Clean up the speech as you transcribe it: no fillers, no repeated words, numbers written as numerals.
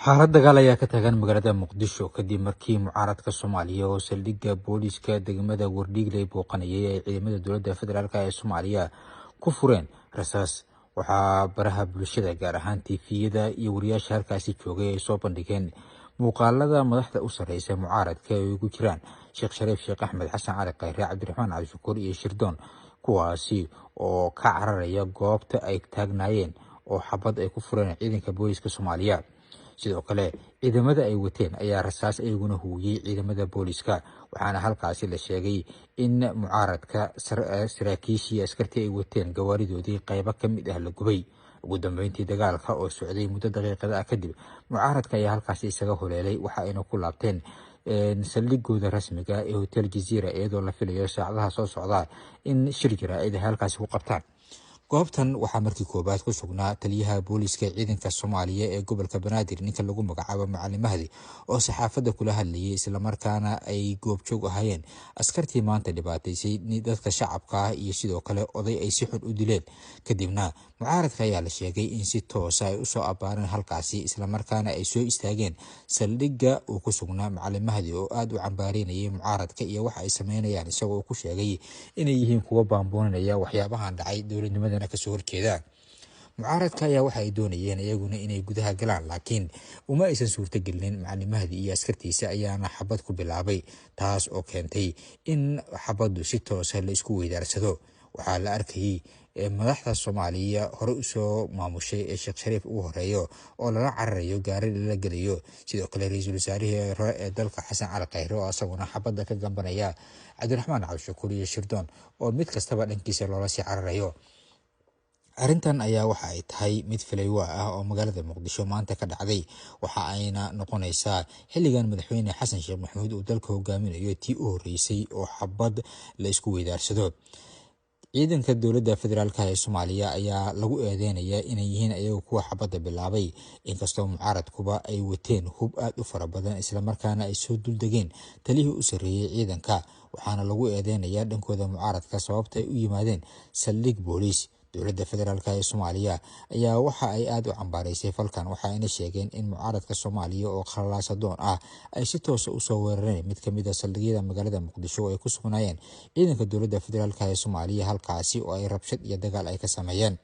Xaalad dagaal ayaa ka taagan magaalada Muqdisho kadib markii mucaaradka Soomaaliya oo saldhigga booliiska degmada Wardhiigley booqanayay ay ciidamada dowladda federaalk ee Soomaaliya ku fureen rasaas. Waxaa baraha bulshada, gaar ahaan TV-yada iyo wariyaasha halkaasi joogay, ay soo bandhigeen muuqaalada madaxda u sarreysa mucaaradka ay ugu jiraan Sheekh Shariif Sheekh Axmed, Xasan Cali Khayre, Cabdiraxmaan Cabdishakuur iyo Shirdoon, kuwaasi oo ka cararaya goobta ay taagnaayeen oo xabad ay ku fureen ciidanka booliiska Soomaaliya. Sidoo kale ciidamada ay wateen ayaa rasaas iyaguna huwiyey ciidamada booliiska, waxaana halkaasi la sheegay in mucaaradka saraakiishii askartii ay wateen gawaaridoodii qaybo ka mid ah la gubay. Ugu dambeyntii, dagaalka oo socday muddo daqiiqada ah kadib, mucaaradka ayaa halkaasi isaga holeelay, waxa ayna ku laabteen saldhigooda rasmiga ee Hotel Jaziira, iyadoo la filayo saacadaha soo socda in shir jaraa'id ay halkaasi ku qabtaan. Goobtan waxaa markii koobaad ku sugnaa taliyaha booliiska ciidanka Soomaaliya ee gobolka Banaadir, ninka lagu magacaabo Macalin Mahdi, oo saxaafadda kula hadlayay, islamarkaana ay goobjoog ahaayeen askartii maanta dhibaataysay dadka shacabka ah iyo sidoo kale oday ay si xun u dileen. Kadibna mucaaradka ayaa la sheegay in si toosa ay usoo abaareen halkaasi, islamarkaana ay soo istaageen saldhigga uu ku sugnaa Macalin Mahdi, oo aada u cambaareynayay mucaaradka iyo waxa ay sameynayaan, isagoo ku sheegay inay yihiin kuwa baanbooninaya waxyaabahan dhacay, dowladnimadana kasoo horjeeda. Mucaaradka ayaa waxa ay doonayeen iyaguna inay gudaha galaan, laakiin uma aysan suurtagelinin. Macalin Mahdi iyo askartiisa ayaana xabad ku bilaabay, taas oo keentay in xabaddu si toosa la isku weydaarsado. Waxaa la arkayay madaxda Soomaaliya hore usoo maamushay ee Sheekh Shariif ugu horeeyo oo lala cararayo, gaari lala gelayo, sidoo kale ra-iisul wasaarihii hore ee dalka Xasan Cali Khayre oo asaguna xabadda ka gambanaya, Cabdiraxmaan Cabdishakuur iyo Shirdoon oo mid kastaba dhankiisa loola sii cararayo. Arrintan ayaa waxa ay tahay mid filaywa ah oo magaalada Muqdisho maanta ka dhacday, waxa ayna noqonaysaa xilligan madaxweyne Xasan Sheekh Maxamuud uu dalka hogaaminayo tii u horreysay oo xabad la isku weydaarsado. Ciidanka dowladda federaalk ee Soomaaliya ayaa lagu eedeynayaa inay yihiin ayaga kuwa xabadda bilaabay, inkastoo mucaaradkuba ay wateen hub aada u fara badan, islamarkaana ay soo duldegeen talihii u sarreeyey ciidanka. Waxaana lagu eedeynayaa dhankooda mucaaradka sababta ay u yimaadeen saldhig booliis. Dowladda federaalk ee Soomaaliya ayaa waxa ay aada u cambaaraysay falkan, waxa ayna sheegeen in mucaaradka Soomaaliya oo khalalaasadoon ah ay si toosa usoo weerareen mid kamid a saldhigyada magaalada Muqdisho oo ay ku sugnaayeen ciidanka dowladda federaalk ee Soomaaliya, halkaasi oo ay rabshad iyo dagaal ay ka sameeyeen.